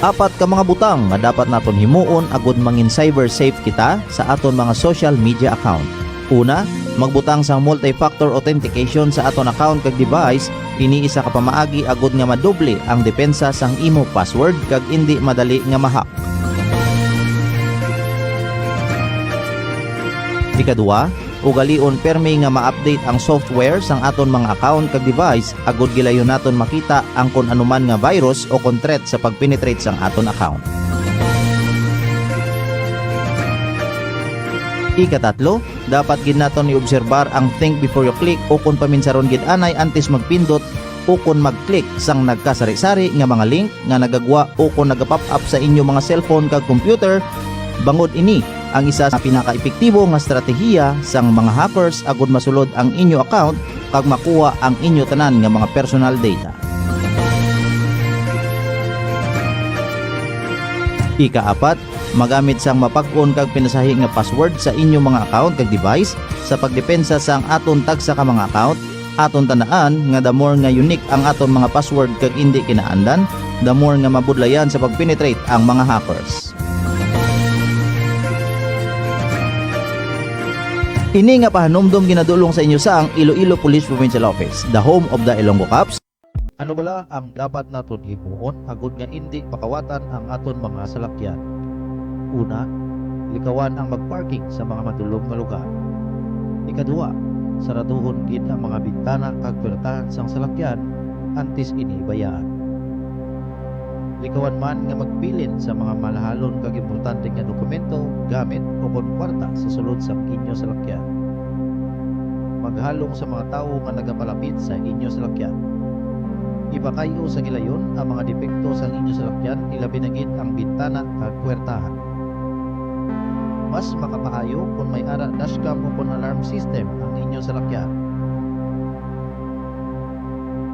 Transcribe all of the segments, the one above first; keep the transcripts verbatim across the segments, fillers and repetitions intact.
Apat ka mga butang nga dapat naton himuon agud mangin cyber safe kita sa aton mga social media account. Una, magbutang sang multi-factor authentication sa aton account kag device. Ini isa ka pamaagi agud nga madoble ang depensa sang imo password kag indi madali nga ma-hack. Ikadua, ugalion permi nga ma-update ang software sang aton mga account kag device agud gilayon naton makita ang kon anuman nga virus o kon threat sa pag-penetrate sang aton account. Ikatatlo, dapat gid naton iobserbar ang think before you click o kon paminsaron gid anay antes magpindot o kon mag-click sang nagkasari-sari nga mga link nga nagagwa o kon nagapop up sa inyo mga cellphone kag computer, bangod ini ang isa sa pinakaepektibo nga estratehiya sang mga hackers agud masulod ang inyo account kag makuha ang inyo tanan nga mga personal data. Ikaapat, magamit sang mapag-on kag pinasahi nga password sa inyo mga account kag device sa pagdepensa sang aton tagsa ka mga account. Aton tandaan nga the more nga unique ang aton mga password kag indi kinaandan, the more nga mabudlayan sa pag-penetrate ang mga hackers. Ini nga pahanumdom ginadul-ong sa inyo sang Iloilo Police Provincial Office, the home of the Ilonggo Cops. Ano bala ang dapat naton himuon agud nga indi makawatan ang aton mga salakyan? Una, likawan ang mag-parking sa mga madulom nga lugar. Ikadua, saraduhon gid ang mga bintana kag puwertahan sang salakyan antes ini bayaan. Likawan man nga magbilin sa mga malahalon kag importante nga dokumento, gamit, o kon kwarta sa sulod sang inyo salakyan. Maghalong sa mga tawo nga nagapalapit sa inyo salakyan. Ipakay-o sa gilayon ang mga depekto sang inyo salakyan, ilabi na gid ang bintana kag puwertahan. Mas makapaayo kon may ara dashcam o kon alarm system ang inyo salakyan.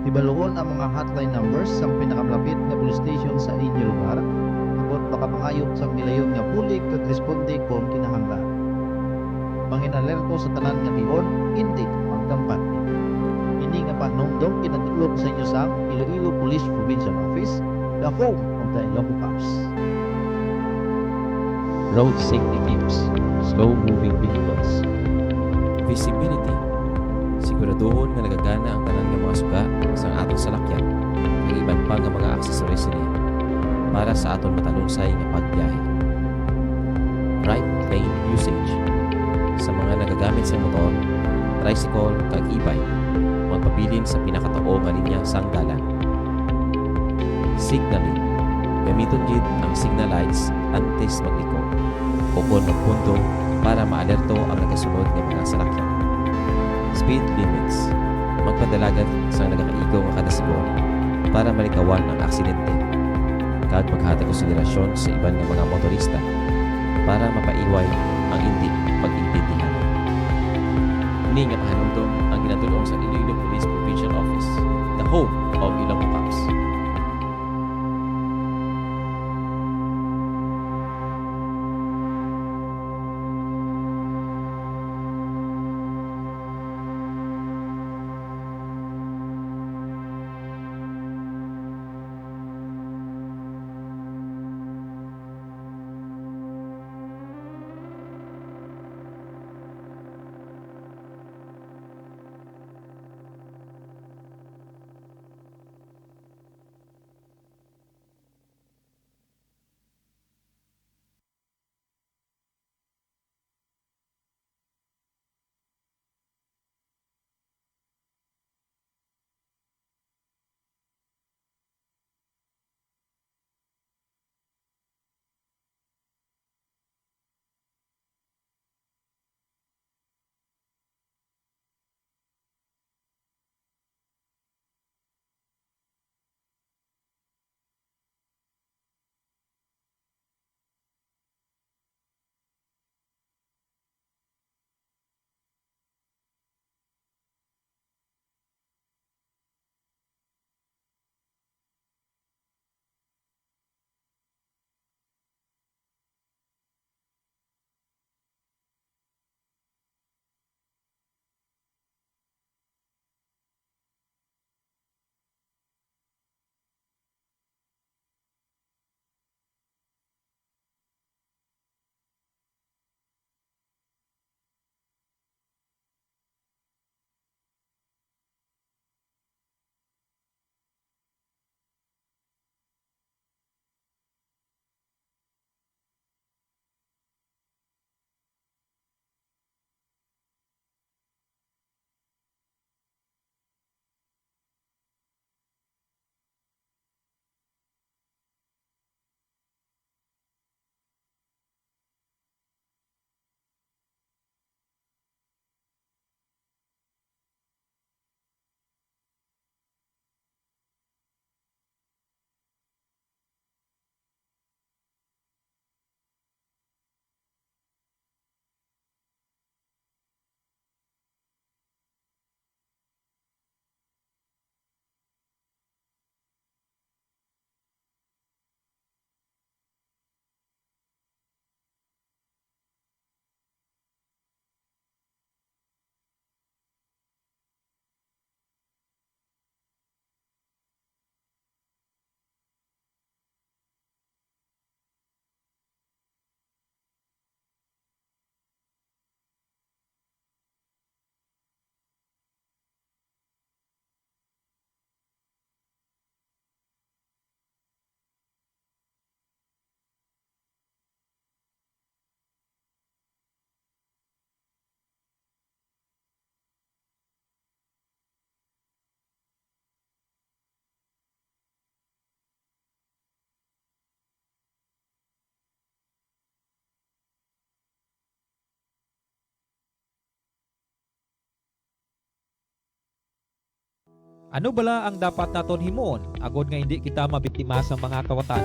Hibaluon ang mga hotline numbers sang pinakamalapit nga police station sa inyo lugar, agud makapangayo sang gilayon nga bulig kag responde kon kinahanglan. Mangin-alerto sa tanan nga tion, indi magdampat. Ini nga pahanumdom ginadul-ong sa inyo sang Iloilo Police Provincial Office, the home of the Ilonggo Cops. Road safety tips, slow-moving vehicles. Visibility. Siguraduhon nga nagagana ang tanan nga mga suga sang aton salakyan kag iban pa nga mga accessories niya para sa aton matalunsay nga pagbiyahe. Right lane usage. Sa mga nagagamit sang motor, tricycle, kag e-bike, magpabilin sa pinakatuo nga linya sang dalan. Signaling. Gamiton gid ang signal lights antes magliko o kon magpundo para maalerto ang nagasunod nga mga salakyan. Speed limits. Magpadalagan sang nagakaigo nga kada segundo para malikawan ang aksidente, kag maghatag konsiderasyon sa iban nga mga motorista para mapaiway ang indi pag-intindihan. Ini nga pahanumdom ang ginadul-ong sa Iloilo Police Provincial Office, the home of Ilonggo Cops. Ano bala ang dapat naton himuon agod nga indi kita mabiktima sang mga kawatan?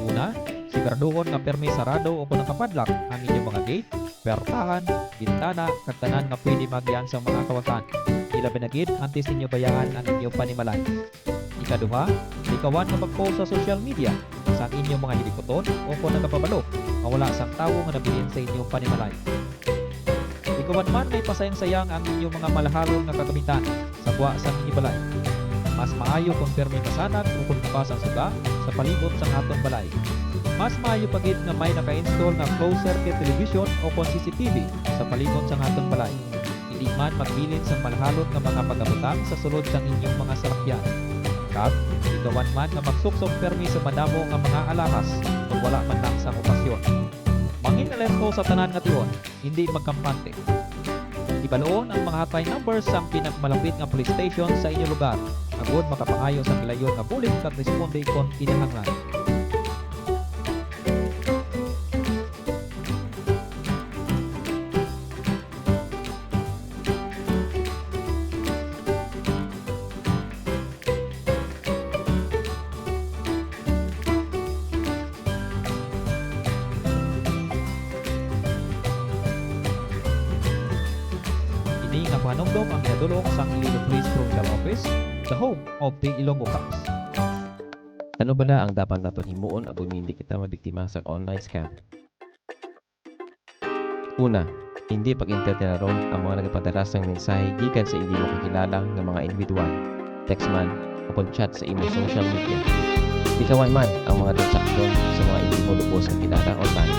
Una, siguraduhon nga pirmi sarado o kon nakapadlock ang inyo mga gate, pertahan, bintana, kag tanan nga pwede maagian sang mga kawatan, ilabi na gid antes ninyo bayaan ang inyo panimalay. Ikaduha, likawan nga mag-post sa social media sang inyo mga hilikuton o kon nagapabalo nga wala sang tawo nga nabilin sa inyo panimalay. Likawan man nga ipasayang-sayang ang inyo mga malahalon nga kagamitan sa gwa sang inyo balay. Mas maayo kon pirmi masanag o kon bukas ang suga sa palibot sang aton balay. Mas maayo pa gid nga may naka-install nga closed circuit television o kon C C T V sa palibot sang aton balay. Indi man magbilin sang malahalon nga mga pagabutang sa sulod sang inyong mga salakyan. Kag likawan man nga magsuksok pirmi sa madamo nga mga alahas kon wala man lang sang okasyon. Mangin-alerto sa tanan nga tion, indi magkampante. Ibaluon ang mga hotline numbers sang pinakamalapit nga police station sa inyo lugar, agod makapangayo sang gilayon nga bulig kag responde kon kinahanglan. Ini nga pahanumdom ang ginadul-ong sang Iloilo Police Provincial Office, the home of the Ilonggo Cops. Ano bala ang dapat naton himuon agod nga hindi kita mabiktima sa online scam? Una, hindi pag-entertainon ang mga nagapadala sang mensahe gikan sa indi mo kakilala nga mga individual, text man, o kon chat sa imo social media. Likawan man ang mga transaksyon sa mga indi mo lubos kakilala online.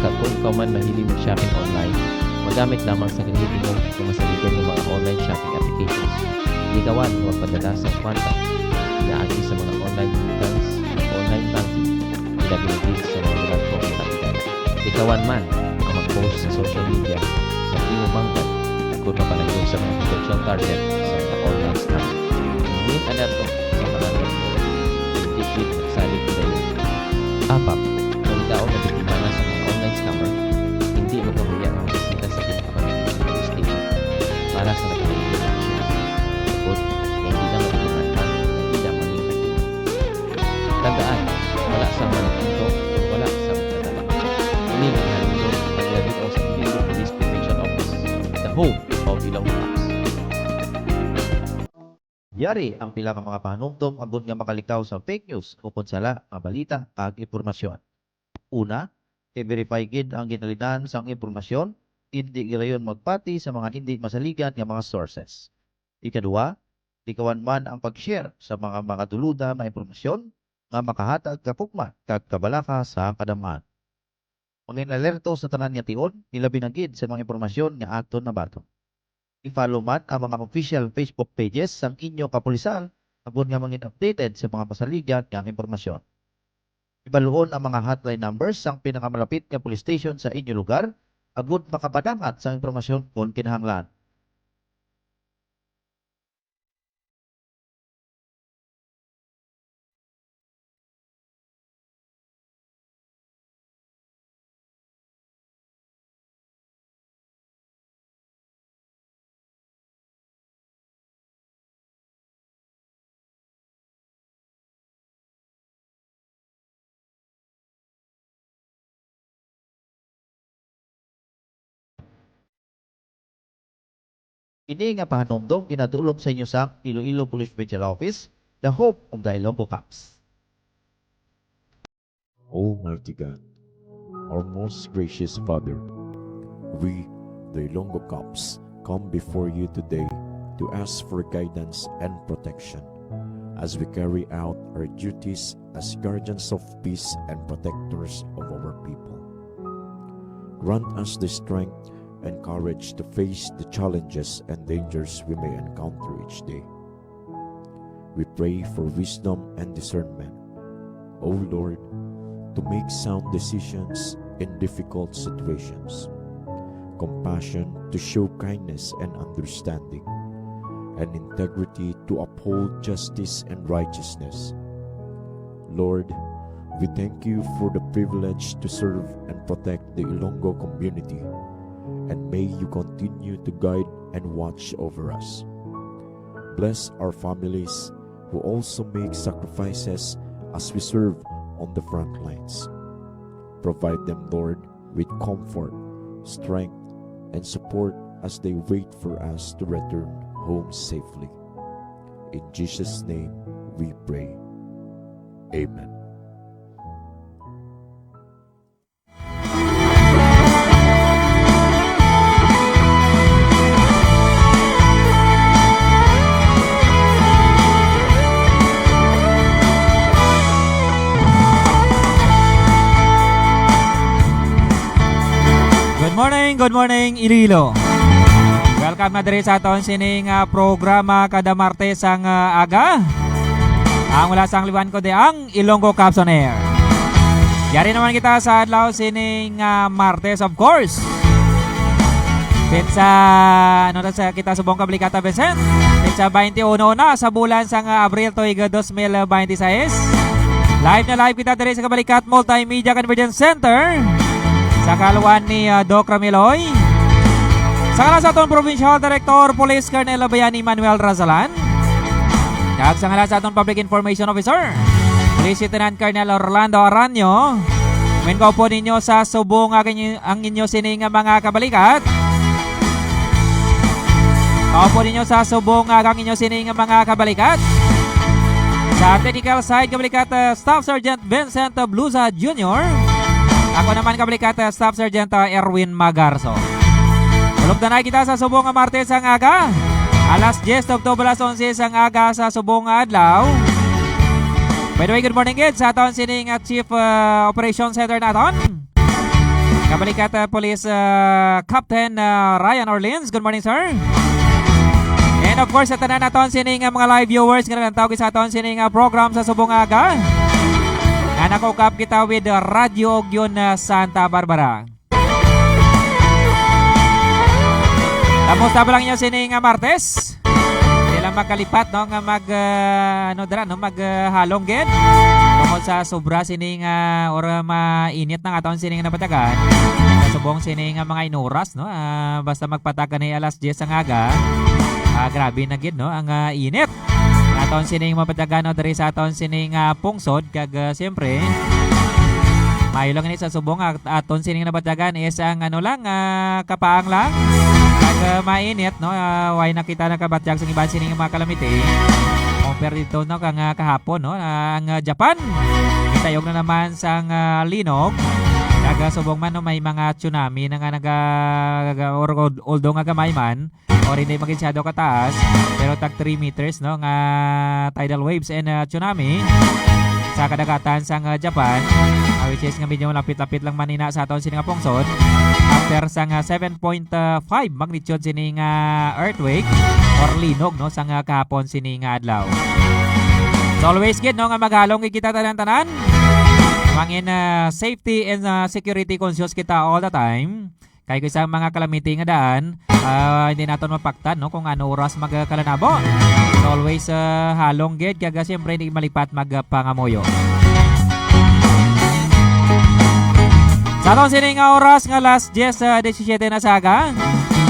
Kag kung ikaw man mahilig mag-shopping online, magamit lamang sa legitimo nga masaligan nga mga online shopping applications. Likawan nga magpadala sang kwarta pinaagi sa mga online remittance, online banking, ilabi na gid sa mga platform nga napidan. Likawan man ang mag-post sa social media sa imo manggad kon mapalayo sa mga potential target sa mga online scam. Mangin-alerto sa mga ito, hindi gid magsalig sa iyo. Apat, kung ikaw nabiktima na sa mga online scammer, hindi mo kahuya ang bisita sa pinakamalapit nga police station para sa nagkakaroon ng aksyon. Tungod nga hindi na matutunan pa, hindi na maging takina. Tandaan, wala sang mahinungdo, wala sang kadala. Ini nga mahinungdo, paglabi o sa Iloilo Police Provincial Office, the home of Ilonggo Cops. Yari ang pila ka mga pahanumdom agod nga makalikaw sa fake news o kon sala nga balita kag impormasyon. Una, i-verify gid ang ginalinan sang impormasyon, indi gilayon magpati sa mga indi masaligan nga mga sources. Ikaduha, likawan man ang pag-share sa mga makatuluda nga impormasyon nga makahatag kagugma kag kabalaka sa kadam-an. Mangin-alerto sa tanan nga tion, ilabi na gid sa mga impormasyon nga aton nabaton. I-follow man ang mga official Facebook pages sang inyo kapulisan agod nga mangin updated sa mga masaligan nga impormasyon. Ibaluon ang mga hotline numbers sang pinakamalapit nga police station sa inyo lugar agod makapadangat sang impormasyon kon kinahanglan. Ini nga pahanumdom ginadul-ong sa inyo sang Iloilo Police Provincial Office, the home of the Ilonggo Cops. Almighty God, our most gracious Father, we, the Ilonggo Cops, come before you today to ask for guidance and protection as we carry out our duties as guardians of peace and protectors of our people. Grant us the strength and courage to face the challenges and dangers we may encounter each day. We pray for wisdom and discernment, O Lord, to make sound decisions in difficult situations, compassion to show kindness and understanding, and integrity to uphold justice and righteousness. Lord, we thank you for the privilege to serve and protect the Ilonggo community, and may you continue to guide and watch over us. Bless our families who also make sacrifices as we serve on the front lines. Provide them, Lord, with comfort, strength, and support as they wait for us to return home safely. In Jesus' name we pray. Amen. Good morning, good morning, Iloilo. Welcome na diri sa aton sining ah, programa kada Martes ang ah, aga. Ang wala sang liwan ko di ang Ilonggo Caps on Air. Yari naman kita sa adlaw sining ah, Martes, of course. Petsa, ano na sa kita subong kabalikatan, Vincent? Petsa twenty-one na sa bulan sang ah, Abril tuig ah, twenty twenty-six. Live na live kita diri sa Kabalikat Multimedia Convergence Center sa kaluan ni ah, Doc Ramiloy. Sa ngalan sa aton Provincial Director Police Colonel Bayani Manuel Razalan, kag sa ngalan sa aton Public Information Officer, Police Lieutenant Colonel Orlando Aranyo, minggaw po ninyo sa subong ang inyo, ang inyo sini nga mga kabalikat. Kaupo ninyo sa subong ang inyo sini nga mga kabalikat. Sa technical side, kabalikat, uh, Staff Sergeant Vincent Blusa Junior. Ako naman, kabalikat, uh, Staff Sergeant uh, Erwin Magarso. Ulog na kita sa subong nga Martes ang aga. Alas diyes, tubtob alas onse sang aga sa subong nga adlaw. By the way, good morning gid sa aton sining uh, Chief uh, Operations Center naton. Kabalikat uh, Police uh, Captain uh, Ryan Orleans. Good morning, sir. And of course, sa tanan naton sining uh, mga live viewers nga naglantaw sa aton sining uh, program sa subong nga aga. Nga nakukap kita with uh, Radyo Ugyon uh, Santa Barbara. Kamusta ba lang inyo sining uh, Martes? Di lang makalipat, no, nga mag, uh, ano dira, no, mag uh, halong gid. Tungod sa sobra sining uh, or uh, mainit na nga taon sining napatagan. Sa subong sining uh, mga inuras, no? Uh, basta magpatagan ay alas diyes ang aga. Uh, grabe na gid, no, ang uh, init. Aton sining mapatagan, no, diri sa aton sining uh, pungsod kag uh, siyempre Mayo lang ini sa subong at aton sining nabatagan is ang ano lang, ah, kapaang lang. Kag ah, mainit, no? Ah, way na kita nakabatyag sa iban sining mga kalamiti. Compare dito, no, kang ah, kahapon, no? Ah, ang ah, Japan, itayog na naman sang ah, linog. Kag ah, subong man, no, may mga tsunami na nga naga, or although nga gamay man, or hindi masyado kataas, pero tag three meters, no, nga tidal waves and uh, tsunami sa kadagatan sang uh, Japan, uh, which is nga medyo lapit-lapit lang man ina sa aton sini nga pungsod, after sang uh, seven point five magnitude sini nga earthquake or linog, no, sang uh, kahapon sini nga adlaw. So always gid, no, nga maghalong gid kita tanan-tanan. Mangin uh, safety and uh, security conscious kita all the time. Kay kaysa ang mga kalamiti nga daan, ah, hindi naton mapaktan, no, kung ano oras magkalanabo. So, always ah, halong gid, kag ah, siyempre hindi malipat magpangamuyo. Sa aton sini nga oras nga alas diyes, ah, disisyete na sa aga.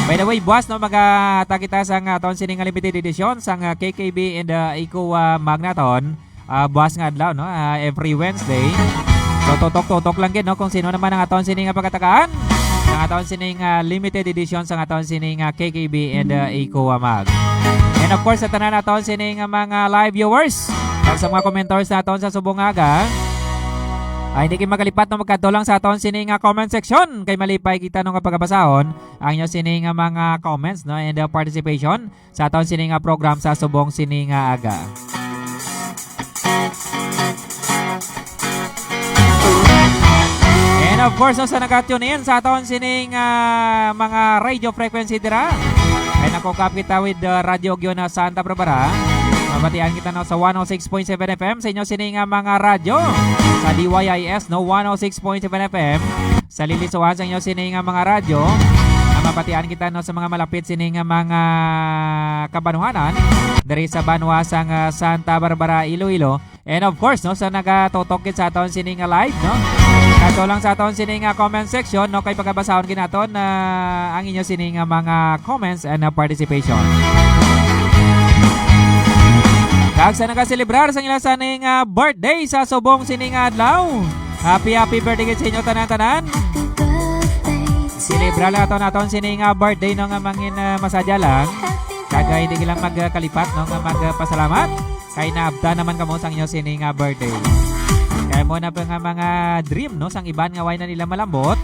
By the way, buwas, no, magata kita sa nga aton sini nga limited edition sa nga K K B and ah, Eco ah, Magnaton. Ah, buwas nga adlaw, no? Ah, every Wednesday. So, tutok-tutok lang gid, no? Kung sino naman ang aton sini nga pagkatagaan, ang aton sini nga limited edition sa aton sini nga K K B and uh, Eco Amag. And of course, sa tanan aton sini nga mga live viewers, kag sa mga commenters naton sa subong nga aga, ay hindi kayo magalipat na magkadto lang sa aton sini nga comment section kay malipay kita no nga pagabasahon ang inyo sini nga mga comments, no, and uh, participation sa aton sini nga program sa subong sini nga aga. And of course, no, sa naka-tune in sa aton sini nga mga radio frequency dira, ay nakukap kita with uh, Radio Ugyon na Santa Barbara. Mabatian kita, no, sa one oh six point seven F M sa inyo sini nga mga radyo. Sa D Y I S, no, one oh six point seven F M. Sa lilisuan sa inyo sini nga mga radyo, nga mabatian kita, no, sa mga malapit sini nga mga kabanuhanan diri sa banwa sang ah, Santa Barbara, Iloilo. And of course, no, sa nagatutok gid sa aton sini nga live, no? Kato lang sa aton sini nga comment section, no, kay pagabasahon gid naton na ang inyo sini nga mga comments and ah, participation. Kag sa nagaselebrar sang ila sani nga birthday sa subong sini nga adlaw, happy, happy birthday gid sa inyo tanan-tanan. Selebra lang aton, aton sini nga birthday, no, nga mangin, ah, masadya lang. Kag, ah, hindi lang magkalipat, no, nga magpasalamat. Kay naabtan naman kamo sang inyo sini nga birthday. Kay mo na pa nga mga dream, no, sang iban nga way na nila malambot.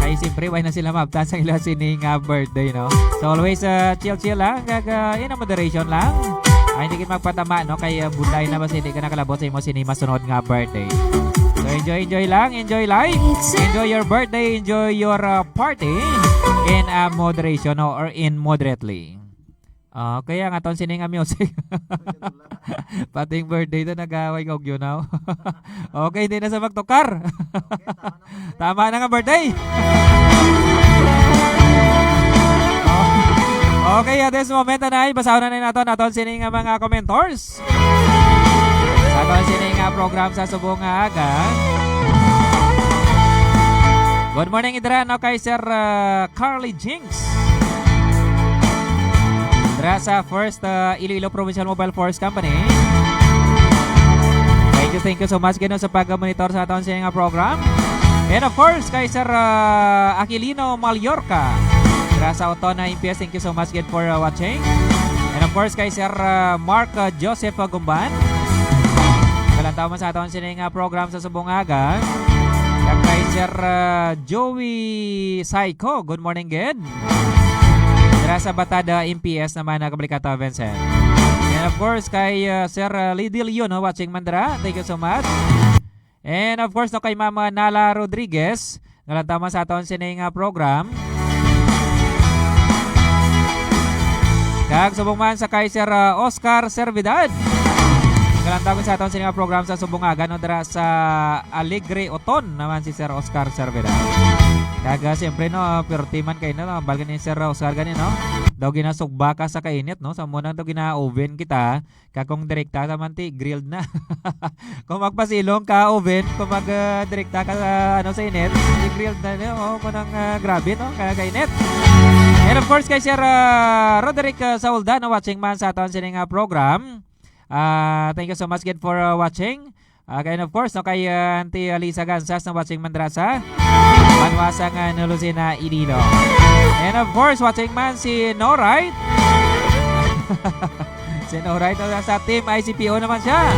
Kay siyempre, way na sila maabtan sang ila sini nga birthday, no? So always, ah, chill-chill lang, kag, ah, in a moderation lang. Ay, hindi kita magpatama, no? Kay, ah, buday na ba hindi ka nakalabot sa imo sini masunod nga birthday. So enjoy, enjoy lang, enjoy life. Enjoy your birthday, enjoy your, ah, party in, ah, moderation, no? Or in moderately. Ah, okay, ang aton sini nga music. Pating birthday to, nag-away kog yun, no? Okay, hindi na sa magtukar. Tama na nga birthday. Okay, at this moment, anay, basahon na naton, aton sini nga mga commentors. Sa aton sini nga program sa subong nga aga. Good morning, idra, no, kay Sir, ah, Carly Jinx. Dra sa First, ah, Iloilo Provincial Mobile Force Company. Thank you, thank you so much, gid, no, sa pag-monitor sa aton sa nga program. And of course, kay Sir, ah, Aquilino Mallorca. Dra sa Otona M P S, thank you so much, gid, for, ah, watching. And of course, kay Sir, ah, Mark, ah, Joseph, ah, Gumban. Kalantaw man sa aton sini nga program sa subong aga. Kag kay Sir, ah, Joey Saiko, good morning, gid. Dira sa Batada M P S naman, ah, Kabalikata Vincent. And of course, kay, ah, Sir, ah, Lidil Yuno, watching man dira. Thank you so much. And of course, no, kay Mama Nala Rodriguez, nga lang tama sa aton sini nga program. Kag subong man sa kay Sir, ah, Oscar Servidad. Nga lang tama sa aton sini nga program sa subong nga gano dira sa Alegre Oton naman si Sir Oscar Servidad. Kag, ah, siyempre, no, perti man kayo, no, balkan ni Sir Oscar gani, no? Daw ginasugba ka sa kainit, no? Sa muna daw gina-oven kita. Kag kung direkta sa manti, grilled na. Kung magpasilong ka, oven, kung mag, ah, direkta ka sa, ano, sa init, di grilled na, no? Oh, kunang, ah, grabe, no? Kaya kainit. And of course, kay Sir, ah, Roderick, ah, Saulda, no, watching man sa aton sining, ah, program. Ah, thank you so much again for, ah, watching. Ah, kay, and of course, no, kay, ah, Auntie Alisa Gansas, no, watching man dira sa banwa sang, ah, Nulusina, Iloilo. And of course, watching man si Norite. Si Norite, no, sa Team I C P O naman siya.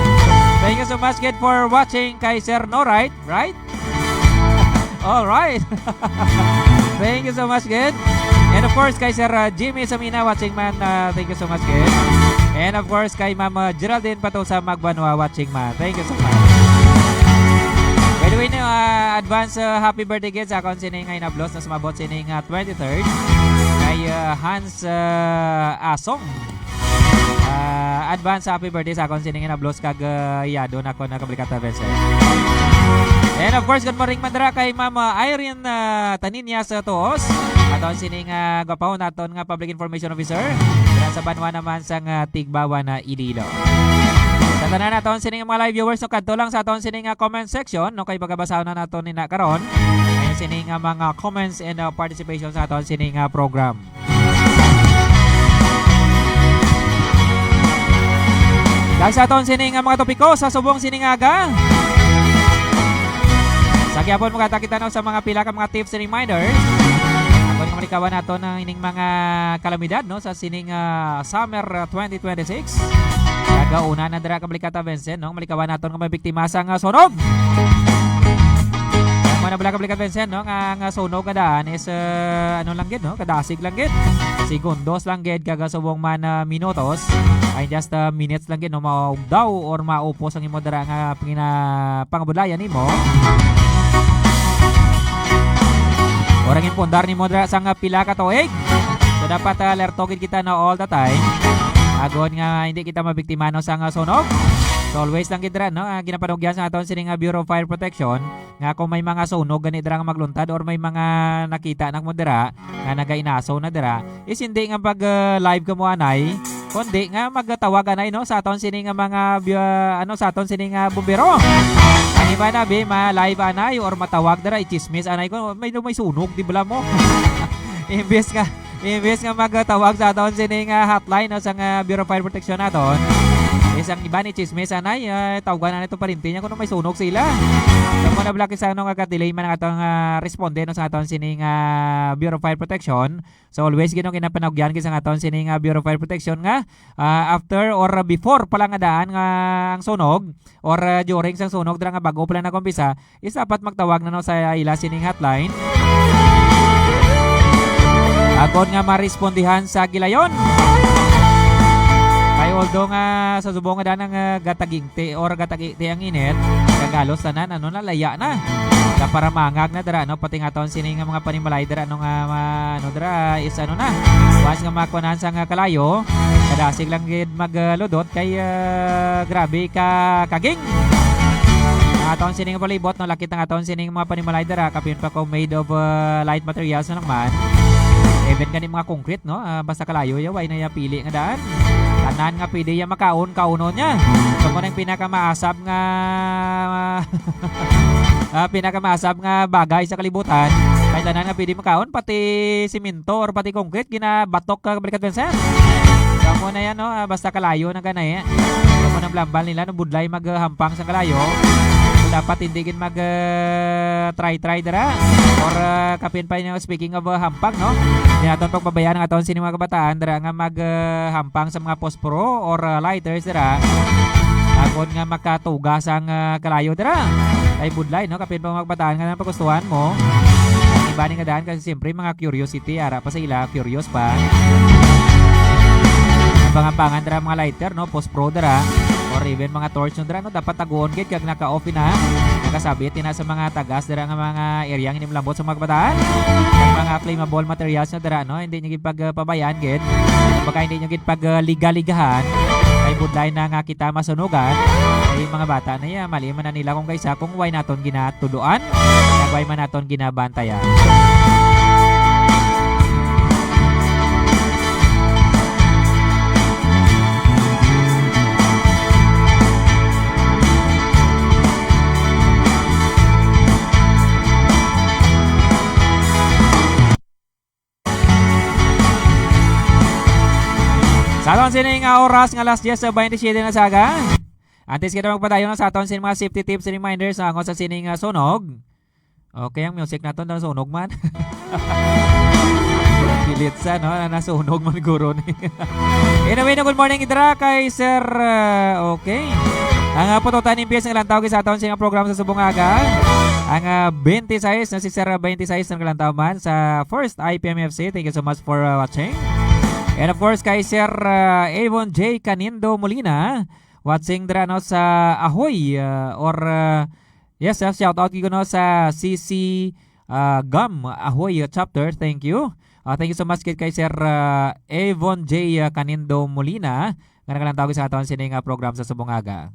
Thank you so much, kid, for watching kay Sir Norite, right? All right. Thank you so much, kid. And of course, kay Sir, uh, Jimmy Samina, watching man, uh, thank you so much, kid. And of course, kay Ma'am, uh, Geraldine Patosa Magbanwa, watching man. Thank you so much. By the way, no, uh, advance, uh, happy birthday, kid, sa akon sining nga inablos na sumabot sining, uh, twenty-third. Kay, uh, Hans, uh, Asong. Ah, advance happy birthday sa akon sining inablos kag, ah, yado na ko na Kabalikata Vincent. And of course, good morning man dira kay Ma'am, ah, Irene, ah, Taninia sa Tuos. Aton sining, ah, gwapaw naton nga public information officer. Dira sa banwa naman sa nga Tigbawa na Iloilo. Sa tanan naton sining mga live viewers, no, kadto lang sa aton sining, ah, comment section, no, kay pagabasahon na naton nina karon. Ayon sining, ah, mga comments and, ah, participation sa aton sining, ah, program. Kag sa aton sini nga mga topiko sa subong sini nga aga. Sa gihapon, magkita-kita, no, sa mga pila ka mga tips and reminders. Ako nga malikawan nato na ining mga kalamidad, no, sa sining, ah, summer, ah, twenty twenty-six. Kag una na dira, Kabalikata Vincent, no, malikawan nato nga may biktima sa nga sunog. Mga nabala, Kabalikata Vincent, no, nga, nga sunog nga daan is, ah, ano lang gid, no, kadasig lang gid. Segundos lang gid, kag subong man, ah, minutos. Ay, just, ah, minutes lang gid, no, maugdaw or maupos ang imo dira nga pangina-, pangabudlayan nimo. Or ang impundar nimo dira sa nga pila ka tuig. So, dapat, ah, alerto gid kita na all the time. Agod nga hindi kita mabiktima, no, sa nga sunog. So, always lang gid dira, no, ah, ginapanugyan sa aton sini nga Bureau of Fire Protection nga kung may mga sunog gani dira nga magluntad or may mga nakita na mo dira nga nagainaso na dira, is hindi nga pag, ah, live ka mo anay, kundi nga magtawag anay, no, sa aton sini nga mga bi-, ah, ano, sa aton sini nga bumbero. Ang iba na, bi, ma-live anay or matawag dira, i-chismis anay ko, may, may sunog, di bala mo? Imbes nga, Imbis nga magtawag sa aton sining, ah, hotline, no, sang, ah, Bureau of Fire Protection naton, isang iba ni chismis, anay, ah, tawagan na nito parinti niya kung may sunog sila. Kamo na, Black, isa, no, nga delay man ang atong, ah, responde, no, sa aton sining, ah, Bureau of Fire Protection. So, always, gid, no, ginapanugyan gid sa aton sining, ah, Bureau of Fire Protection nga, ah, after or before pa lang nga daan nga ang sunog or, ah, during sang sunog dira nga bago pa lang nag-umpisa, is dapat magtawag na, no, sa ila sining hotline. Agod nga marespondihan sa gilayon. Kay although nga sa subong nga daan nga gatagingti or gatagiti ang init, kagalos tanan, ano na, laya na. Kaparamangag na dira, no? Pati nga taon sining mga panimalay dira, ano nga, ma-, ano dira, is ano na. Once nga makuanan sa nga kalayo, kadasig lang gid magludot kay, ah, grabe ka kaging. Ang aton sining palibot, no, lakit ang aton sining mga panimalay dira, kapin pa ko made of, ah, light materials na naman. Even gani mga concrete, no, ah, basta kalayo ya, way na ya pili nga daan. Tanan nga pwede ya makaon, kaunon niya. So, mo nang pinakamaasab nga, ah, pinakamaasab nga bagay sa kalibutan, kay tanan nga pwede makaon, pati simento or pati concrete, ginabatok ka, balikat, Vincent. Kamo na yan, no? Ah, basta kalayo na gana, eh. Kamo nang blambal nila, no? Budlay maghampang sa kalayo. So, dapat hindi gid mag, ah, try-try dira. Or, ah, kapin pa yun, speaking of, ah, hampang, no? Di naton pagpabayaan ang aton sini mga kabataan dira nga mag, ah, hampang sa mga posporo or, ah, lighters dira. Agod nga makatugas ang, ah, kalayo dira. Ay budlay, no? Kapin pa mga kabataan nga nang pagustuhan mo. Iba ni nga daan kasi siyempre mga curiosity, ara pa sa ila, curious pa. Ang pangapangan dira mga lighter, no? Pospro dira. Or even mga torch, no, dira, no? Dapat taguon gid kag naka-off na. Nakasabit na sa mga tagas dira nga mga area nga hindi malambot sa mga kabataan. Ang mga flammable materials na dira, no? Hindi nyo gid pagpabayaan gid. Baka hindi nyo gid pag, ah, liga-ligahan. Kay budlay na nga kita masunugan. Kay mga bata na iya, mali man na nila kung kaysa kung way naton ginatuduan, kag way man naton ginabantayan. Sa aton sining, ah, oras nga alas diyes sa baynte siyete na sa aga. Antes kita magpadayon sa aton sining mga safety tips and reminders, ah, angon sa sining, ah, sunog. Okay, ang music naton daw sunog man. Pilit sa, no, na nasunog man guro ni. Anyway, no, good morning, Idra, kay Sir, ah, okay. Ang, ah, pututan ni P S nga lantaw sa aton sining programa sa subong aga. Ang, ah, twenty-six, na si Sir, ah, twenty-six ang kalantaw man sa First I P M F C. Thank you so much for, uh, watching. And of course, kay Sir, uh, Avon J Canindo Molina, watching dira, no, sa Ahoy, uh, or, uh, yes, uh, shout out ko, no, sa C C, uh, Gam Ahoy, uh, chapter. Thank you. Uh, thank you so much kay, kay Sir, uh, Avon J, uh, Canindo Molina, nga nagalantaw sa aton sining, uh, program sa subong aga.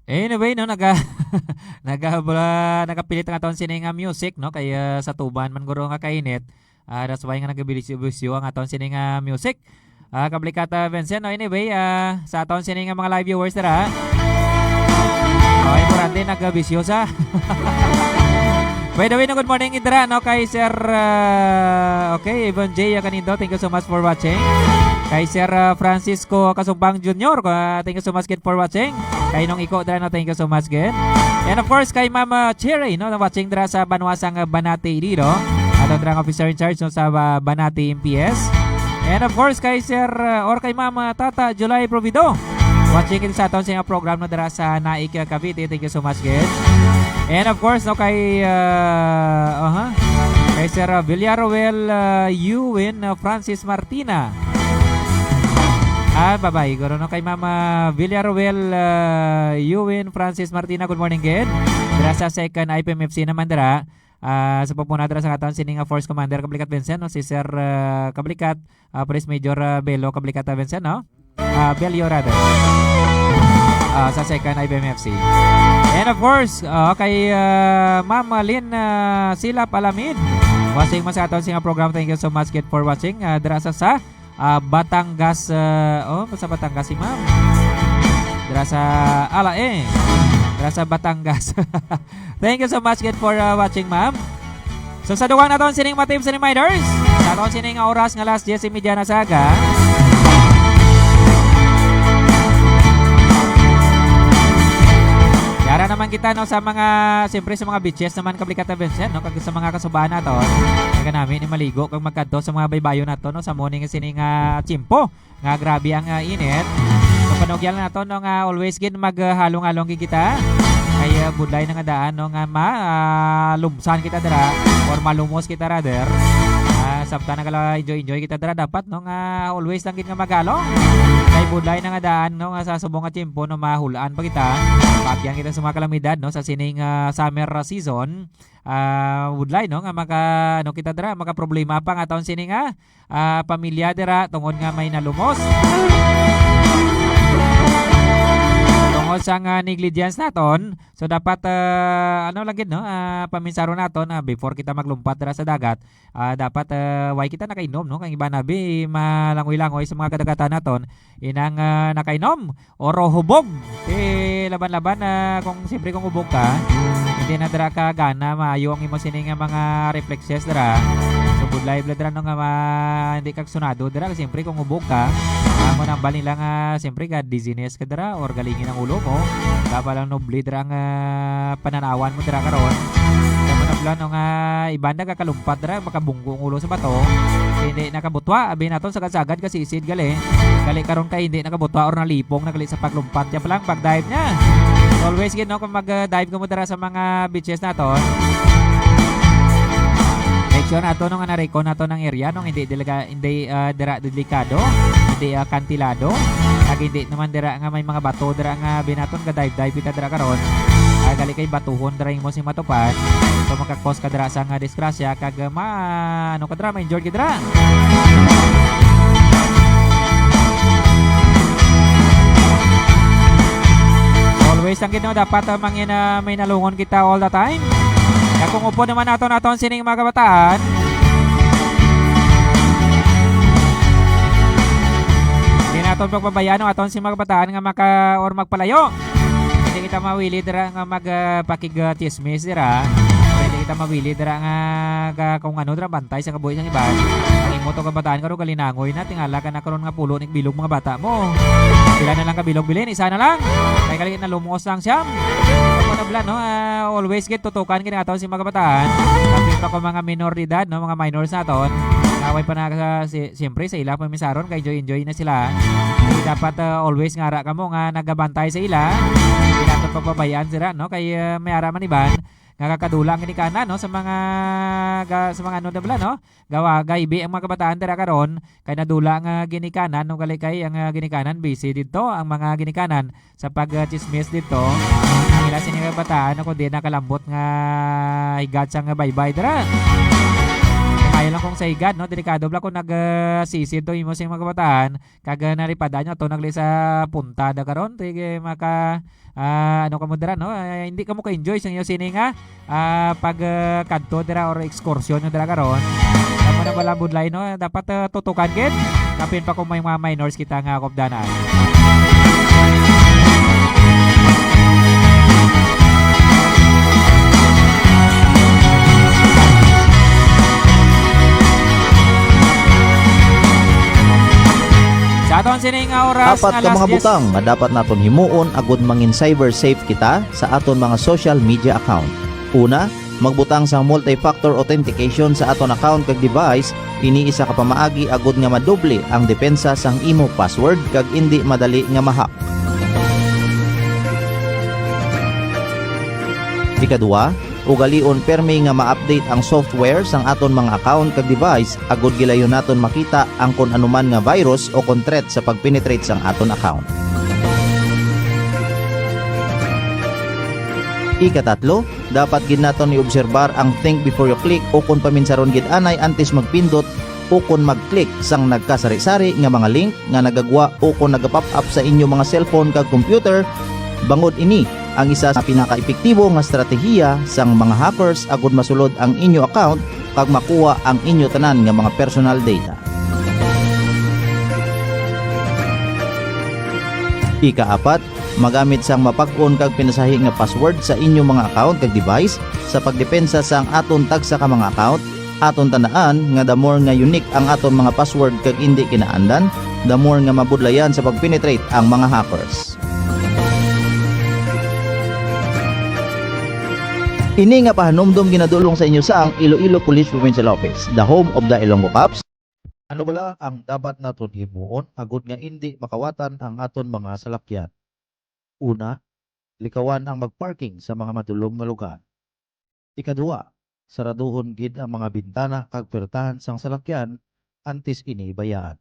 Anyway, no, naga-, naga-, bala-, nagapilit ang aton sini nga music, no, kay, ah, sa tuban man guro nga kainit. Ah, that's why nga nagabisyo-bisyo ang aton sini nga music. Ah, kabalikat, ah, Vincent, no, anyway, ah, sa aton sini nga mga live viewers dira. Oh, importante, nagabisyo sa. By the way, no, good morning, Idra, no, kay Sir, ah, okay, Ivon J Canindo, thank you so much for watching. Kay Sir, ah, Francisco Kasumbang Junior, ah, thank you so much, kid, for watching. Kay Nong Iko dira, no, thank you so much, kid. And of course, kay Mama Cherry, no, na watching dira sa banwa sang, ah, Banati, Iloilo. Ato dira ang officer in charge, no, sa, ah, Banati M P S. And of course, kay Sir, ah, or kay Mama Tata July Provido. Watching kita sa aton sa iyang program, no, dira sa Naik, ah, Cavite. Thank you so much, kid. And of course, no, kay, ah, aha, kay Sir, ah, Villaruel, ah, Yuwin, ah, Francis Martina. Ah, babay, guro, no, kay Mama Villaruel, ah, Yuwin Francis Martina. Good morning, kid. Dira sa second I P M F C naman dira. Ah, sa pagpuna dira sa aton sini nga Force Commander Kablikat Vincent, no? Si Sir, ah, Kablikat, ah, Police Major, ah, Belo Kablikat, ah, Vincent, no? Ah, Belio, rather. Ah, sa second I B M F C. And of course, ah, kay, ah, Ma'am Lynn, ah, Silap Alamid. Watching mo sa aton sini nga program. Thank you so much, kid, for watching. Ah, dira sa, sa, ah, Batangas, ah, oh, sa Batangas si Ma'am. Dira sa, ala, eh. Dira sa Batangas. Thank you so much, kid, for, ah, watching, Ma'am. So, sa dugang naton sining mga tips and reminders, sa aton sining nga oras nga alas diyes y media na sa aga. Yara naman kita, no, sa mga, siyempre, sa mga beaches naman, Kablikat Vincent, no, kag sa mga kasubaan nato, nga nami ni maligo kag magkadto sa mga baybayon nato, no, sa morning sining, ah, tiyempo nga grabe ang, ah, init. So, panugyan lang nato, no, nga always gid mag, ah, halong-halong gid kita. Kay, ah, budlay na nga daan, no, nga ma, ah, lumsan kita dira or malumos kita, rather. Ah, samtang nagala-enjoy-enjoy kita dira, dapat, no, nga always lang gid nga magalong. Kay budlay na nga daan, no, nga sa subong nga tiyempo, no, mahulaan pa kita. Maagyan kita sa mga kalamidad, no, sa sining, ah, summer season. Ah, budlay, no, nga maka, ano kita dira, makaproblema pa nga taon sini nga, ah, pamilya dira tungod nga may nalumos. Tungod sa nga negligence naton, so dapat, ah, ano lang gid, no, ah, paminsaron naton, ah, before kita maglumpat dira sa dagat, ah, dapat, ah, way kita nakainom, no, kay iban abi malangoy-langoy sa mga kadagatan naton, inang, ah, nakainom or hubog. Eh, laban-laban na kung, siyempre, kung hubog ka, hindi na dira ka gana maayo ang imo sini nga mga reflexes dira. So, budlay bala dira, no, nga ma-, hindi ka sunado dira. Siyempre, kung hubog ka, amo nang bali lang, ah, siyempre, ka dizziness ka dira or galingin ang ulo mo. Kapa lang nubli dira ang, ah, pananawan mo dira karon. Kamo na bala, no, nga iban nagakalumpat dira, makabunggo ang ulo sa bato. Hindi nakabutwa, abi naton sagad-sagad kasi isid gali. Gali karon kay hindi nakabutwa or nalipong na gali sa paglumpat. Yan pa lang, pag-dive niya. Always gid, no, kung mag-dive ka mo dira sa mga beaches naton, make sure nato, no, nga nariko nato ng area, no, hindi talaga, hindi, ah, dira delikado, hindi, ah, kantilado, kag hindi naman dira nga may mga bato dira nga binaton ka dive-dive kita dira karon. Ah, gali kay batuhon dira imo sing matupad. So, makakos ka dira sa nga disgrasya kag, ah, ma-, ano ka dira, ma-injured ka dira. Always lang gid, no, dapat, ah, mangin-, ah, may nalungon kita all the time. Kag kung upod naman naton, naton sining mga kabataan, di naton pagpabayaan, no, aton si mga kabataan nga maka-, or magpalayo. Hindi kita mawili dira nga mag, ah, pakig, ah, chismis dira. Hindi kita mawili dira nga, nga kung ano dira, bantay sa kabuhi sang iban. Ang imo to kabataan karon, galinangoy na, tingala ka na karon nga pulo ni bilog mga bata mo. Sila na lang kabilog bilin, isa na lang. Kay gali na lumos lang siya. Ako na bala, no? Ah, always gid tutukan gid naton si mga kabataan. Kapin pa ko mga minor de edad, no? Mga minors naton. Away pa na sa, si, siyempre sa ila pamisaron kay enjoy-enjoy na sila. Kay dapat, ah, always nga ara kamo nga nagabantay sa ila. Hindi naton pagbabayaan sila, no? Kay, ah, may ara man iban nga kakadula ang ginikanan, no? Sa mga ga-, sa mga ano na bala, no? Gawa, gaibi ang mga kabataan dira karon kay nadula nga ginikanan, no, gali kay ang, ah, ginikanan busy didto ang mga ginikanan sa pag, ah, chismis didto. Ang ila sini nga kabataan, no, kundi nakalambot nga higad sang baybay dira. Maayo lang kung sa higad, no, delikado bala kung nag, ah, sisid to imo sing mga kabataan, kag, ah, naripada nyo to nagli sa punta da karon, sige, maka, ah, ano kamo dira, no? Ah, hindi kamo ka-enjoy sa inyo sini nga, ah, pag, ah, kadto dira or ekskursyon nyo dira karon. Tama na pala, budlay, no? Dapat, ah, tutukan gid. Kapin pa kung may mga minors kita nga kopdanan. Sa aton sini nga oras, apat nga ka last mga yes. butang nga dapat naton himuon agud mangin cyber safe kita sa aton mga social media account. Una, magbutang sang multi-factor authentication sa aton account kag device. Ini isa ka pamaagi agud nga madoble ang depensa sang imo password kag indi madali nga ma-hack. Ikadua, ugalion permi nga ma-update ang software sang aton mga account kag device agud gilayon naton makita ang kon anuman nga virus o kon threat sa pag-penetrate sang aton account. Ikatatlo, dapat gid naton iobserbar ang think before you click, o kon paminsaron gid anay antes magpindot o kon mag-click sang nagkasari-sari nga mga link nga nagagwa o kon nagapop up sa inyo mga cellphone kag computer, bangod ini ang isa sa pinakaepektibo nga estratehiya sang mga hackers agud masulod ang inyo account kag makuha ang inyo tanan nga mga personal data. Ikaapat, magamit sang mapag-on kag pinasahi nga password sa inyo mga account kag device. Sa pagdepensa sang aton tagsa ka mga account, aton tandaan nga the more nga unique ang aton mga password kag indi kinaandan, the more nga mabudlayan sa pag-penetrate ang mga hackers. Ini nga pahanumdom ginadulong sa inyo sang Iloilo Police Provincial Office, the home of the Ilonggo Cops. Ano bala ang dapat naton himuon agod nga indi makawatan ang aton mga salakyan? Una, likawan ang mag-parking sa mga madulom nga lugar. Ikaduha, saraduhon gid ang mga bintana kag puwertahan sang salakyan antes ini bayaan.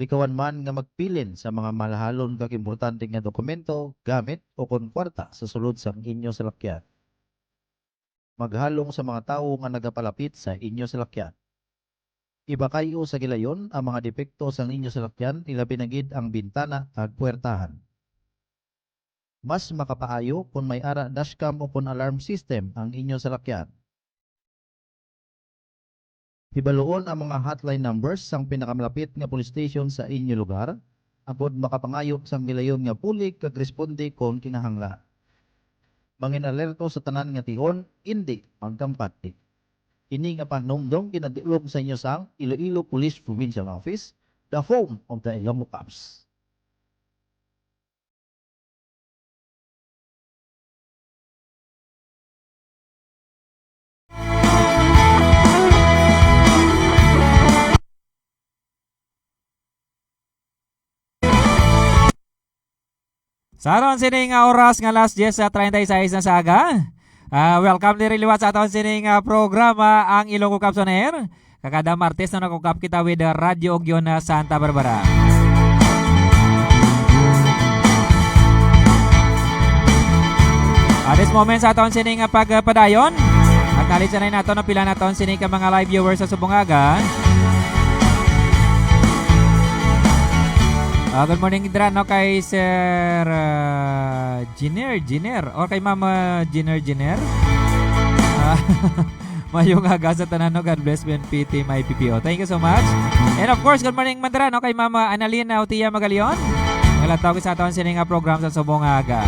Likawan man nga magpilin sa mga malahalon kag importante nga dokumento, gamit, o kon kwarta sa sulod sang inyo salakyan. Maghalong sa mga tawo nga nagapalapit sa inyo salakyan. Ibakay-o sa gilayon ang mga depekto sang inyo salakyan, ilabi na gid ang bintana kag puwertahan. Mas makapaayo kon may ara dashcam o kon alarm system ang inyo salakyan. Hibaluon ang mga hotline numbers sang pinakamalapit nga police station sa inyo lugar, agod makapangayo sang gilayon nga bulig kag responde kon kinahanglan. Mangin-alerto sa tanan nga tion, indi magkampante. Ini nga pahanumdom ginadulong sa inyo sang Iloilo Police Provincial Office, the home of the Ilonggo Cops. Sa aton sini nga oras nga alas diyes treinta y seis na sa aga, ah, welcome diri liwat sa aton sini nga programa, ang Ilonggo Cops on Air. Kag kada Martes, no, nag-ukap kita with, uh, Radyo Ugyon, uh, Santa Barbara. At this moment, sa aton sini nga pagpadayon, acknowledge na naton, no, pila naton sini ka mga live viewers sa subong aga. Ah, good morning dira, no, kay Sir, ah, Jiner, Jiner, or kay Ma'am, ah, Jiner, Jiner. Ah, Mayong aga sa tanan, no? God bless, B N P Team I P P O. Thank you so much. And of course, good morning man dira, no, kay Mama Annalyn Autia Magalion. Naglantaw sa aton sini nga program sa subong nga aga.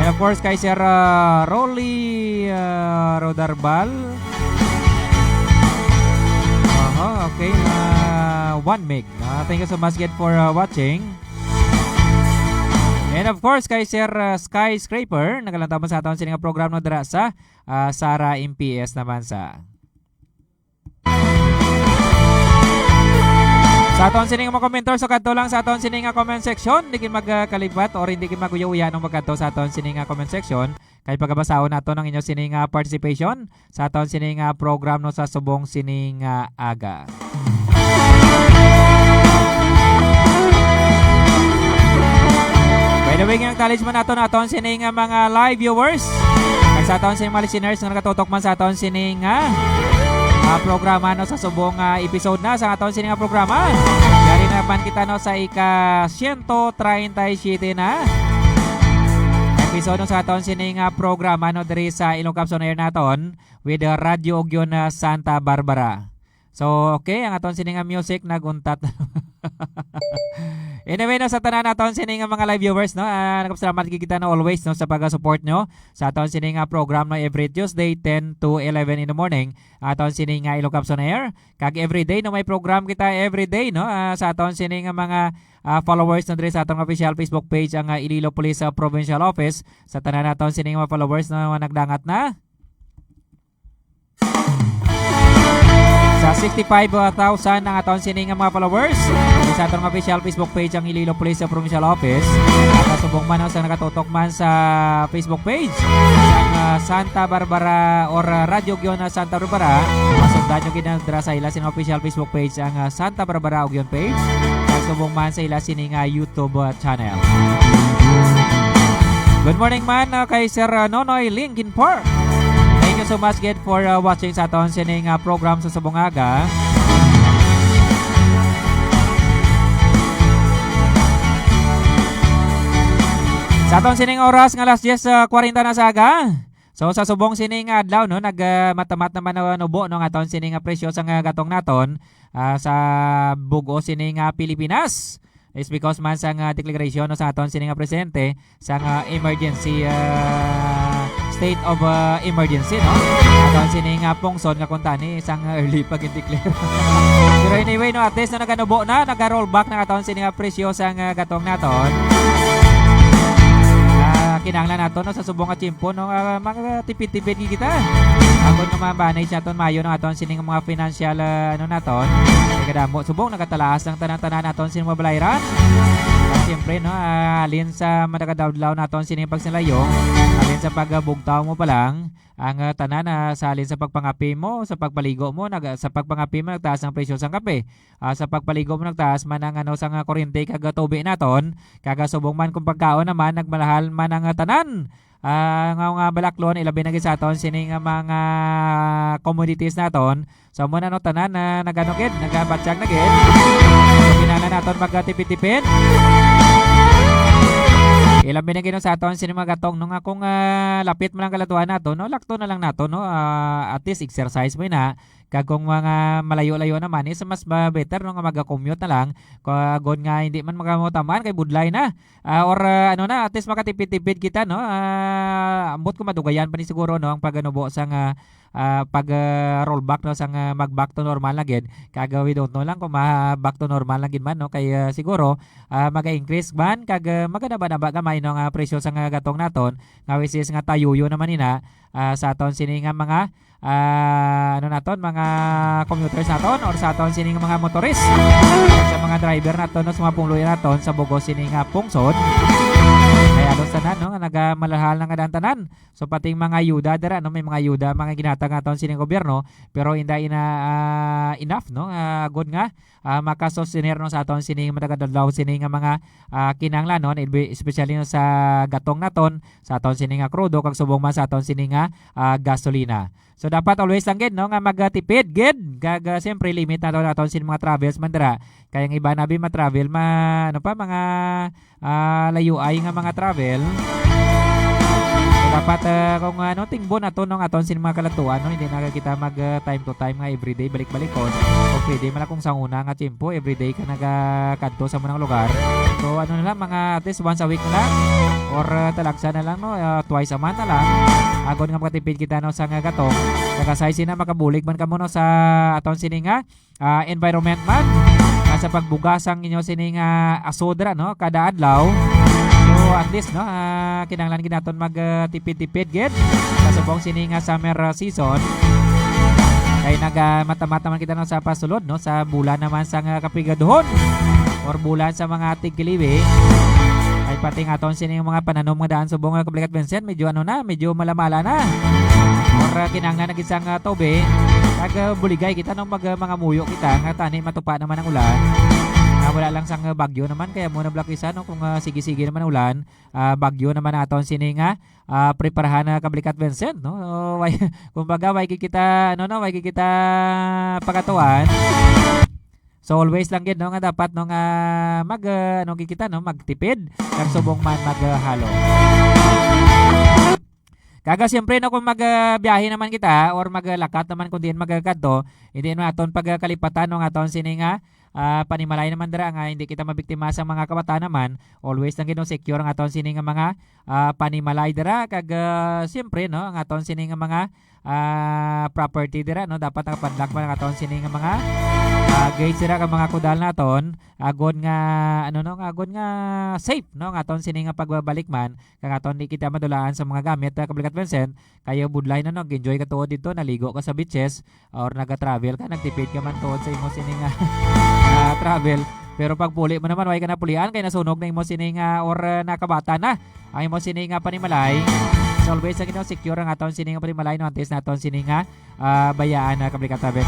And of course, kay Sir, uh, Rolly, uh, Rodarbal. Aha, okay. Uh, one meg. Uh, thank you so much again for, uh, watching. And of course, kay Sir, uh, Skyscraper, naglantaw sa aton sini nga program, no, dira sa ah, Sara M P S naman sa. Sa aton sining mga komentar, so kadto lang sa aton sining nga comment section. Di gid magkalibat or hindi gid mag-uya-uya nung magkadto sa aton sining nga comment section. Kay pagabasahon nato ang inyo sining nga participation sa aton sining nga program, no, sa subong sining nga aga. By the way, nga acknowledge man nato na aton sining nga mga live viewers. Kag sa aton sining mga listeners nga nagatutok man sa aton sining nga, ah, programa, no, sa subong nga episode na sa aton sining nga programa. Yari na man kita, no, sa ika siyento treinta y siete na episode, no, sa aton sining nga programa, no, diri sa Ilong Caps on Air naton with, uh, Radyo Ugyon, uh, Santa Barbara. So, okay, ang aton sini nga music naguntat. Anyway, no, sa tanan naton sini nga mga live viewers, no, ah, nagpasalamat gid kita, no, always, no, sa pag-support nyo sa aton sini nga program, no, every Tuesday, ten to eleven in the morning, aton sini nga Ilong Caps on Air. Kag everyday, no, may program kita everyday, no, ah, sa aton sini nga mga, ah, followers, no, diri sa aton official Facebook page, ang, ah, Iloilo Police, ah, Provincial Office. Sa tanan naton sini nga mga followers, no, nga nagdangat na. Sa sixty-five thousand ang aton sini nga mga followers sa atong official Facebook page, ang Iloilo Police Provincial Office. At subong man, no, sa nakatutok man sa Facebook page sa, uh, Santa Barbara or, uh, Radyo Ugyon Santa Barbara, masundan nyo gid na dira sa ila sini official Facebook page, ang, uh, Santa Barbara Ugyon page. At subong man sa ila sini nga YouTube, uh, channel. Good morning man, uh, kay Sir, uh, Nonoy Linkin Park. Thank you so much gid for, uh, watching sa aton sining, uh, program sa subong nga aga. Sa aton sining oras nga alas diyes, uh, kwarenta na sa aga. So, sa subong sining adlaw, no, nag, uh, matamat naman na nubo, no, nga aton sining, uh, presyo sa nga gatong naton, uh, sa bug-os sining, uh, Pilipinas. Is because man sang, ah, declaration, no, sa aton sini nga presidente sang, ah, emergency, ah, state of, ah, emergency, no? Aton sini nga pungsod nga kuntani sang, ah, early pa gin-declare. Pero anyway, no, at least na naganubo na, naga-rollback na aton sini nga presyo sang, ah, gatong naton. Ah, kinahanglan nato, no, sa subong nga tiyempo, no, ah, mga tipid-tipid gid kita. Ako nga mabanay sa aton maayo, no, aton sini nga mga financial, ah, ano naton. Kay kadamo subong nagatalaas ang tanan-tanan naton sini mga balayran. At siyempre, no, ah, halin sa madagadlaw naton sini pagsilayo, halin sa pagbugtaw mo pa lang, ang, ah, tanan, ah, sa halin sa pagpangape mo, sa pagpaligo mo, nag-, sa pagpangape mo, nagtaas ang presyo sang kape. Ah, sa pagpaligo mo, nagtaas man ang, ano, sa nga kuryente kag tubi naton, kag subong man kung pagkaon naman, nagmalahal man ang, ah, tanan. Ah, nga, nga balaklon, ilabi na gid sa aton sini nga mga commodities naton. So, mo na, no, tanan na nagano gid, nagabatyag na gid. So, kinahanglan naton magtipid-tipid. Ilabi na gid, no, sa aton sini mga gatong, no, nga kung, ah, lapit mo lang kaladuan nato, no, lakto na lang nato, no, ah, at least exercise mo na. Kag kung mga malayo-layo naman, is mas ba-, better, no, nga mag-commute na lang. Kung, ah, agod nga hindi man makamutaman, kay budlay na. Ah, or, ah, ano na, at least makatipid-tipid kita, no? Ah, ambot ko madugayan pa ni siguro, no, ang pag-anubo sa nga, ah, pag, ah, rollback, no, sa nga mag-back to normal na gid. Kag, ah, we don't know lang kung ma-back to normal na gid man, no? Kay, ah, siguro, ah, maga-increase man, kag, ah, maganaba-naba gamay, no, nga presyo sa nga gatong naton, nga which is nga tayuyo naman ina, ah, sa aton sini nga mga, ah, ano naton, mga commuters naton, or sa aton sining mga motorist, sa mga driver naton, no, sa mga pumuluyo naton sa bug-os sini nga pungsod. Kay alos tanan, no, nga nagamalahal na nga tanan. So, pati mga ayuda dira, no, may mga ayuda, mga ginhatag naton sining gobyerno, pero hindi ina, ah, enough, no, ah, agod nga, ah, makasostener, no, sa aton sining madagadlaw sini nga mga, ah, kinahanglanon, ilbi-, especially, no, sa gatong naton, sa aton sini nga krudo, kag subong man sa aton sini nga, ah, gasolina. So, dapat always lang gid, no, nga magtipid gid. Kag, ah, siyempre, limit naton aton sini mga travels man dira. Kay ang iba na bi ma-travel, ma-, ano pa, mga, ah, layuay nga mga travel. So, dapat, ah, kung, ano, tingbon naton, no, aton sini mga kalatuan, no, hindi na kita mag, ah, time to time nga everyday balik-balikon. Kung pwede man lang kung sa una nga tiyempo, everyday ka nagakadto sa munang lugar. So, ano na lang, mga at least once a week na lang. Or, ah, talagsa na lang, no? Ah, twice a month na lang. Agod nga makatipid kita, no, sa nga gatong. Nag-asay sina makabulig man kamo, no, sa aton sini nga, ah, environment man. Nga sa pagbugas ang inyo sini nga aso dira, no? Kada adlaw. So, at least, no, ah, kinahanglan gid naton mag, ah, tipid-tipid gid. Sa subong sini nga summer, ah, season. Kay naga-, matamat naman kita, no, sa pasulod, no, sa bulan naman sa nga kapigaduhon or bulan sa mga tigkiliwi. Ay pati nga aton sini nga mga pananom nga daan subong nga Kablikat Vincent, medyo ano na, medyo malamala na. Or, ah, kinahanglan na gid sang, ah, tubi. Kag, ah, buligay kita, no, mag, ah, mga muyo kita nga tani matupa naman ang ulan. Nga wala lang sang, ah, bagyo naman, kaya mo na blakisan, no, kung, ah, sige-sige naman ang ulan, ah, bagyo naman aton sini nga, ah, preparahan na Kablikat Vincent, no? So, way, kumbaga, way gid kita, ano, no, way gid kita pagatuan. So, always lang gid, no, nga dapat, no, nga mag, ah, ano gid kita, no, magtipid, kag subong man maghalo. Kaga, siyempre, no, kung mag, ah, biyahe naman kita or maglakat naman kung diin magkadto, hindi naman aton pagkalipatan, no, nga aton sini nga, ah, panimalay naman dira nga hindi kita mabiktima sa mga kabataan naman. Always lang gid, no, secure ang aton sini nga mga, ah, panimalay dira. Kag, ah, siyempre, no, ang aton sini nga mga, ah, property dira, no, dapat nakapadlock man ang aton sini nga mga, ah, gate dira kag mga kudal naton. Agod nga, ano, no, agod nga safe, no, ang aton sini nga pagbabalik man. Kag aton di kita madulaan sa mga gamit, ah, Kablikat Vincent. Kaya budlay na, no, enjoy ka tuod dito, naligo ka sa beaches, or naga-travel ka, nagtipid ka man tuod sa imo sini nga, ah, travel. Pero pag puli mo naman, way ka na pulian, kay nasunog na imo sini nga, or, ah, nakabata na ang imo sini nga panimalay. So, always lang ito, secure ang aton sini nga panimalay, no, antes naton sini nga, ah, bayaan na Kablikat Travel.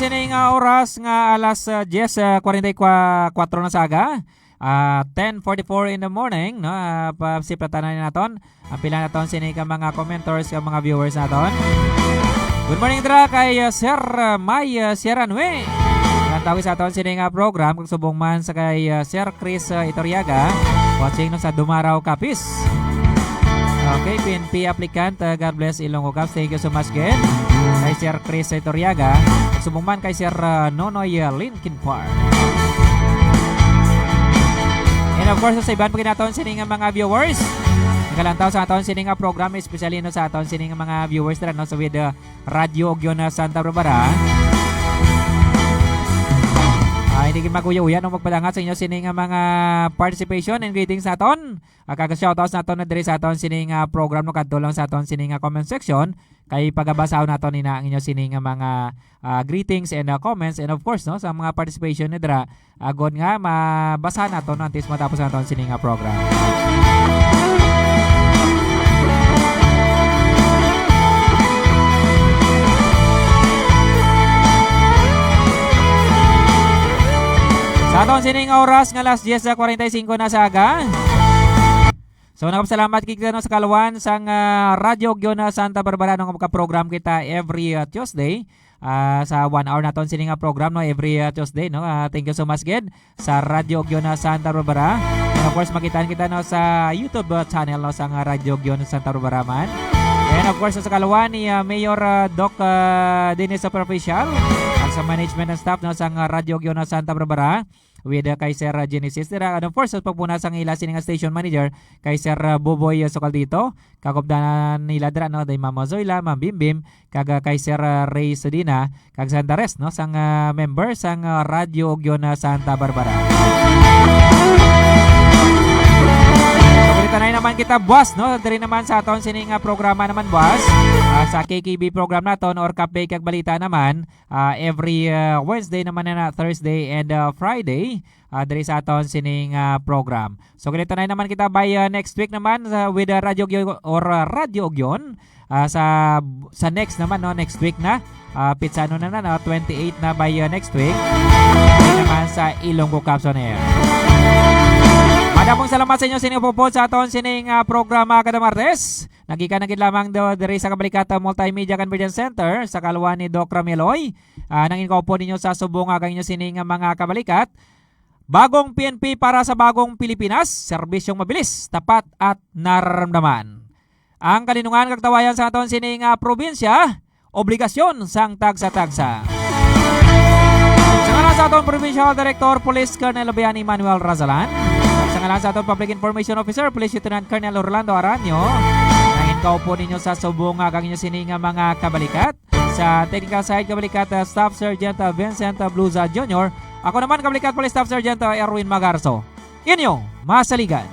Ning, ah, oras nga alas, ah, diyes, ah, kwarenta y kuwatro na sa aga. Ah, ten forty-four in the morning, no? Ah, pa, siplatan na naton. Ang pila naton sini ka mga commenters, ka mga viewers naton. Good morning dira kay, ah, Sir, ah, May, ah, Sierra Nue. Ang tawag sa aton sini nga program, kag subong man sa kay, ah, Sir Chris, ah, Itoriaga, watching no sa Dumaraw, Capiz. Okay, P N P applicant, uh, God bless Ilonggo Caps. Thank you so much again. Kay Sir Chris Itoriaga. Subong man kay Sir, uh, Nonoy, uh, Linkin Park. And of course, sa iban pa gid naton sini nga mga viewers, nagalantaw sa aton sini nga program, especially no sa aton sini nga mga viewers dira, no, sa with, uh, Radyo Ugyon, uh, Santa Barbara. Ah, hindi gid mag-uya-uya no magpadangat sa inyo sini nga mga participation and greetings naton. Ah, kag shoutouts naton na diri sa aton sini nga program, no, kadto lang sa aton sini nga comment section, kay pagabasahon naton ina ang inyo sini nga mga, ah, greetings and, ah, comments, and of course, no, sa mga participation ni dira, agod nga mabasa naton, no, antes matapos naton sini nga program. Sa aton sining oras nga alas diyes kwarenta y singko na sa aga. So, nagpasalamat kita, no, sa kaluan sang, ah, Radyo Ugyon, ah, Santa Barbara, no, nga magka-program kita every, ah, Tuesday, ah, sa one hour naton sini nga program, no, every, ah, Tuesday, no. Ah, thank you so much gid sa Radyo Ugyon, ah, Santa Barbara. And of course, makitaan kita, no, sa YouTube, ah, channel, no, sang, ah, Radyo Ugyon Santa Barbara man. And of course, sa kaluan ni, ah, Mayor, ah, Doc, ah, Dennis Superficial, at sa management and staff, no, sang, ah, Radyo Ugyon, ah, Santa Barbara, with, uh, kay Sir, uh, Genesis dira. And of course, sa pagpuna sang ila sini nga station manager, kay Sir, uh, Buboy, uh, Sukaldito, kagubdanan nila dira, no, day Mama Zoila, Ma'am Bimbim, kag, uh, kay Sir, uh, Ray Sudina, kag sa the rest, no, sang, uh, member sang, uh, Radyo Ugyon, uh, Santa Barbara. So, kita na naman kita, boss, no? Diri naman sa aton sini nga programa naman, boss. Ah, sa K K B program naton or Kape kag Balita naman, ah, every, ah, Wednesday naman na, na Thursday and, ah, Friday, ah, diri sa aton sining, ah, program. So, ganito na naman kita by, ah, next week naman, ah, with, ah, Radyo Ugyon or, ah, Radyo Ugyon. Ah, sa, sa next naman, no, next week na, ah, pitsano na na, no, twenty-eight na by, ah, next week. Diri naman sa Ilonggo Caps on Air. Madamong salamat sa inyo sining upod sa aton sining, ah, programa kada Martes. Naggikan na gid lamang do, diri sa Kabalikatan Multimedia Convergence Center sa kaluan ni Doc Rameloy. Ah, nang inkaupo ninyo sa subong nga kang inyo sini nga mga kabalikat. Bagong P N P para sa bagong Pilipinas, serbisyong mabilis, tapat at nararamdaman. Ang kalinungan kag tawayan sa aton sini nga probinsya, obligasyon sang tagsa-tagsa. Sa ngalan sa aton Provincial Director Police Colonel Bian Emmanuel Razalan, sa ngalan sa aton Public Information Officer Police Lieutenant Colonel Orlando Aranio, nang inkaupo ninyo sa subong nga kang inyo sini nga mga kabalikat, sa technical side, kabalikat, uh, Staff Sergeant, uh, Vincent, uh, Bluza Junior. Ako naman, kabalikat, Police Staff Sergeant, uh, Erwin Magarzo. Inyo, masaligan.